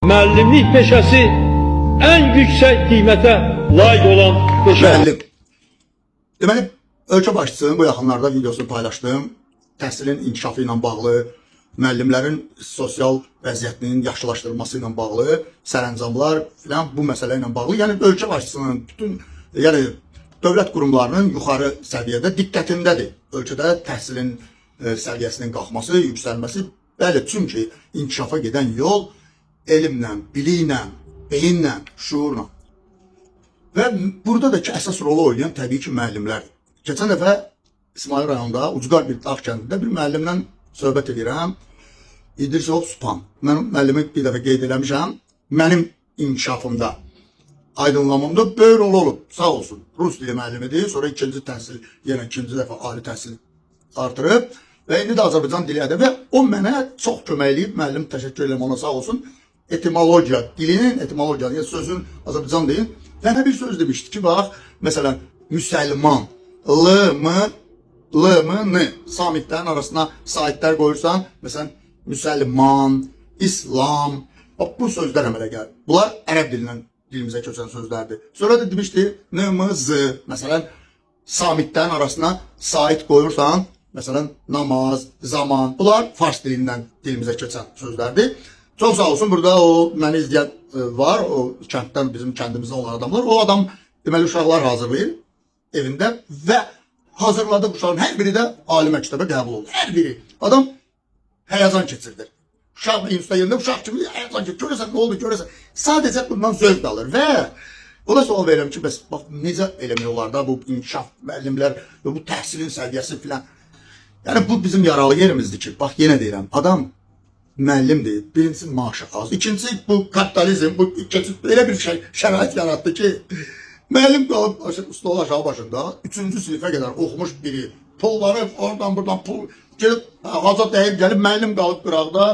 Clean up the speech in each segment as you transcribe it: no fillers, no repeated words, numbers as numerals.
Müəllimlik peşəsi ən yüksək qiymətə layiq olan peşədir. Müəllim. Deməli, ölkə başçısının bu yaxınlarda videosunu paylaşdım. Təhsilin inkişafı ilə bağlı, müəllimlərin sosial vəziyyətinin yaxşılaşdırılması ilə bağlı sərəncamlar filan bu məsələ ilə bağlı. Yəni ölkə başçısının bütün, yəni dövlət qurumlarının yuxarı səviyyədə diqqətindədir. Ölkədə təhsilin səviyyəsinin qalxması, yüksəlməsi. Bəli, çünki inkişafa gedən yol elmlə, biliklə, beyinlə, şuurla. Və burada da ki, əsas rolu oynayan təbii ki, müəllimlərdir. Keçən dəfə İsmail rayonunda Ucqar bir dağ kəndində bir müəllimlə söhbət edirəm. İdrisov Supan. Mən müəllimi bir dəfə qeyd eləmişəm. Mənim inkişafımda, aydınlanmamda böyük rol olub. Sağ olsun. Rus dili müəllimidir. Sonra ikinci təhsil, yenə ikinci dəfə ali təhsil artırıb və indi də Azərbaycan dili ədəbi və o mənə çox kömək eləyib. Müəllim, təşəkkür edirəm ona, sağ olsun. Etimologiya, dilinin etimologiya, yəni sözün Azərbaycan dili. Mənə bir söz demişdi ki, bax, məsələn, müsəlman, L, M, L, M, N samitlərin arasına saitlər qoyursan, məsələn, müsəlman, İslam, bax bu sözlər əmələ gəlir. Bunlar ərəb dilindən dilimizə köçən sözlərdir. Sonra da demişdi N, M, Z, məsələn, samitlərin arasına sait qoyursan, məsələn, namaz, zaman, bunlar fars dilindən dilimizə köçən sözlərdir. Çox sağ olsun, burada o məni izləyən var, o kənddən, bizim kəndimizdə olan adamlar. O adam deməli uşaqlar hazırlayır evində və hazırladığı uşağın hər biri də ali məktəbə qəbul oldu. Hər biri. Adam həyəcan keçirdir. Uşaq instituta yerində uşaq kimi həyəcan keçirir. Görəsən nə oldu, görəsən. Sadəcə bundan zövq alır və ona sual verirəm ki, bəs bax necə eləmək olar da bu inkişaf, müəllimlər və bu təhsilin səviyyəsi filan. Yəni bu bizim yaralı yerimizdir ki, bax yenə deyirəm, adam müəllimdir. Birincisi maaşı az. İkincisi bu kapitalizm, bu keçid elə bir şey, şərait yaratdı ki, müəllim qalıb stol aşağı başında, üçüncü sinifə qədər oxumuş biri, pulları oradan buradan pul gedib haca dəyib gəlib müəllim qalıb qıraqda,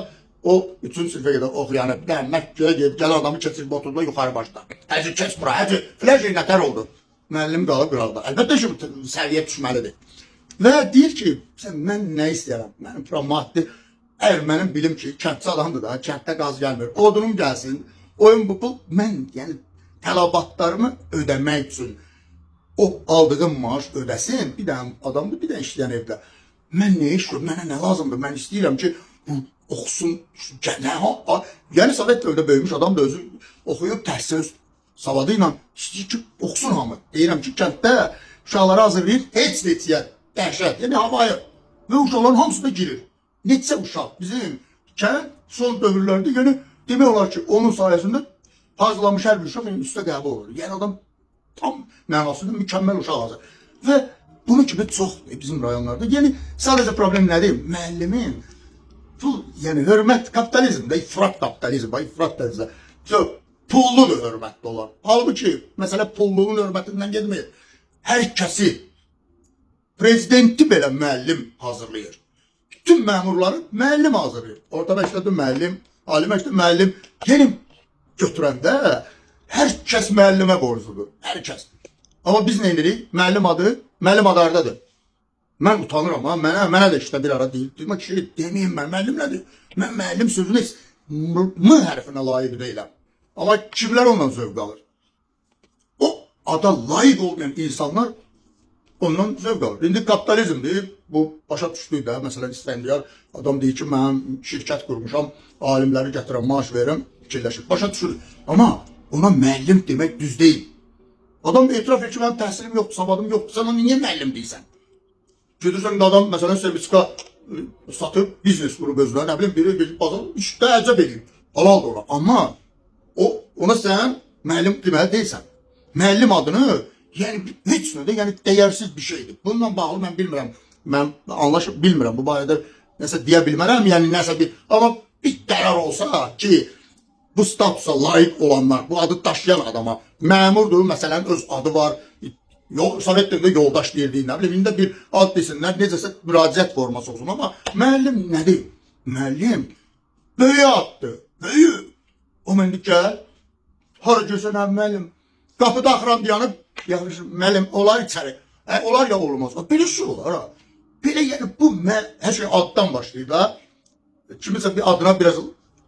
o üçüncü sinifə qədər oxuyanı, bir dənə Məkkəyə gedib gələn adamı keçirib oturdu yuxarı başda. Hacı keç bura, hacı filan şey nətər oldu. Müəllim qalıb qıraqda. Əlbəttə ki, bu səviyyə düşməlidir. Və deyir ki, sən mən nə istəyirəm? Mənim bura maddi, əgər mənim bilim ki, kəndçi adamdır da, kənddə qaz gəlmir. Odunum gəlsin, oyun bu pul, mən yəni tələbatlarımı ödəmək üçün o aldığım maaş ödəsin, bir dənə adamdır, bir dənə işləyən evdə. Mən nə iş görüm, mənə nə lazımdır? Mən istəyirəm ki, bu oxusun, nə, yəni Sovet dövründə böyümüş adam da özü oxuyub təhsil savadı ilə istəyir ki, oxusun hamı. Deyirəm ki, kənddə uşaqları hazırlayır, heç neçəyə dəhşət, yəni havaya və uşaqların hamısı da girir. Neçə uşaq bizim kənd son dövrlərdə, yəni demək olar ki, onun sayəsində hazırlanmış hər bir uşaq üstə qəbul olur. Yəni adam tam mənasında mükəmməl uşaq hazır. Və bunun kimi çox bizim rayonlarda. Yəni sadəcə problem nədir? Müəllimin pul, yəni hörmət kapitalizmdə, ifrat kapitalizm, bax ifrat dərəcədə. Çox pulludur hörmətli olan. Halbuki məsələ pulluğun hörmətindən getmir. Hər kəsi, prezidenti belə müəllim hazırlayır. Bütün məmurları müəllim hazırlayır. Orta məktəbdə müəllim, ali məktəbdə müəllim. Yəni götürəndə hər kəs müəllimə borcludur. Hər kəs. Amma biz nə edirik? Müəllim adı, müəllim adı hardadır? Mən utanıram ha, mənə də işte bir ara deyil. Deyim ki, deməyim mən, müəllim nədir? Mən müəllim sözünə heç M hərfinə layiq deyiləm. Amma kimlər ondan zövq alır? O ada layiq olmayan insanlar ondan zövq alır. İndi kapitalizmdir, bu başa düşdük də, məsələn İsfəndiyar adam deyir ki, mən şirkət qurmuşam, alimləri gətirəm, maaş verirəm, fikirləşir. Başa düşür. Amma ona müəllim demək düz deyil. Adam etiraf edir ki, mənim təhsilim yoxdur, savadım yoxdur, sən ona niyə müəllim deyirsən? Gedirsən də adam məsələn sertifika satıb biznes qurub özünə, nə bilim biri bir bazar işdə əcəb eləyib. Halaldır ona. Amma o ona sən müəllim deməli deyilsən. Müəllim adını yəni heç nə də, yəni dəyərsiz bir şeydir. Bununla bağlı mən bilmirəm. Mən anlaşıb bilmirəm bu barədə nəsə deyə bilmərəm, yəni nəsə bir amma bir qərar olsa ki, bu statusa layiq olanlar, bu adı daşıyan adama məmurdur, məsələn öz adı var. Yol, Sovet dövründə yoldaş deyirdik, nə bilim, indi bir ad desinlər, necəsə müraciət forması olsun, amma müəllim nədir? Müəllim böyük addır, böyük. O indi gəl, hara görsən, hə, müəllim, qapıda axıram dayanıb, yaxşı, müəllim, olar içəri. Hə, olar ya olmaz. Belə şey olar ha. Belə yəni bu hər şey addan başlayır da. Kimisə bir adına biraz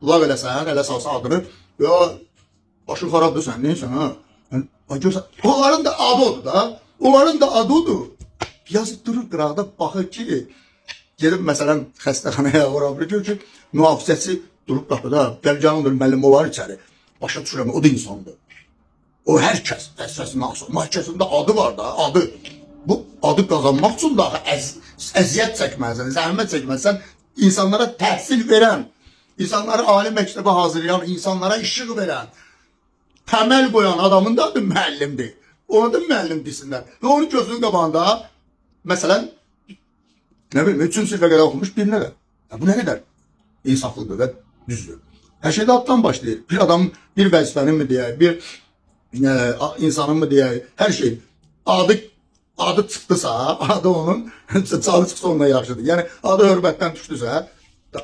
lağ eləsən, elə salsa adını, Ya başın xarabdır sən, neysən ha? Yəni, ay görsən, onların da adı odur da. Onların da adı odur. Yazıq durur qıraqda baxır ki, gedib məsələn xəstəxanaya ora bir görür ki, mühafizəçi durub qapıda, gəl canımdır müəllim olar içəri. Başa düşürəm, o da insandır. O hər kəs vəzifəsini alsın. Hər kəsin də adı var da, adı. Bu adı qazanmaq üçün də axı əziyyət çəkməlisən, zəhmət çəkməlisən. İnsanlara təhsil verən, insanları ali məktəbə hazırlayan, insanlara işıq verən, təməl qoyan adamın da adı müəllimdir. Ona da müəllim desinlər. Və onun gözünün qabağında məsələn nə bilim, 3-cü sinifə qədər oxumuş birinə də. Ya bu nə qədər insaflıdır və düzdür. Hər şey də addan başlayır. Bir adam bir vəzifənin mi deyək, bir insanın mı deyək, hər şey adı çıxdısa, adı onun canı çıxsa ondan yaxşıdır. Yəni adı hörmətdən düşdüsə,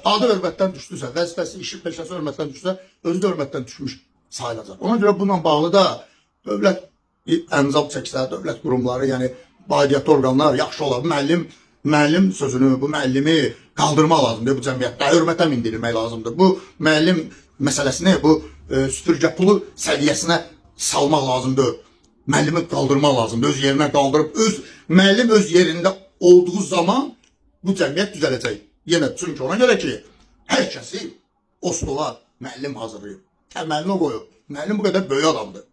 adı hörmətdən düşdüsə, vəzifəsi, işi, peşəsi hörmətdən düşsə, özü də hörmətdən düşmüş sayılacaq. Ona görə bununla bağlı da dövlət əncam çəksə, dövlət qurumları, yəni aidiyyatı orqanlar yaxşı olar. Müəllim sözünü, bu müəllimi qaldırmaq lazımdır bu cəmiyyətdə, hörmətə mindirilmək lazımdır. Bu müəllim məsələsini bu süpürgə pulu səviyyəsinə salmaq lazımdır. Müəllimi qaldırmaq lazımdır. Öz yerinə qaldırıb öz müəllim öz yerində olduğu zaman bu cəmiyyət düzələcək. Yenə çünki ona görə ki, hər kəsi o stola müəllim hazırlayıb. Təməlini o qoyub. Müəllim bu qədər böyük adamdır.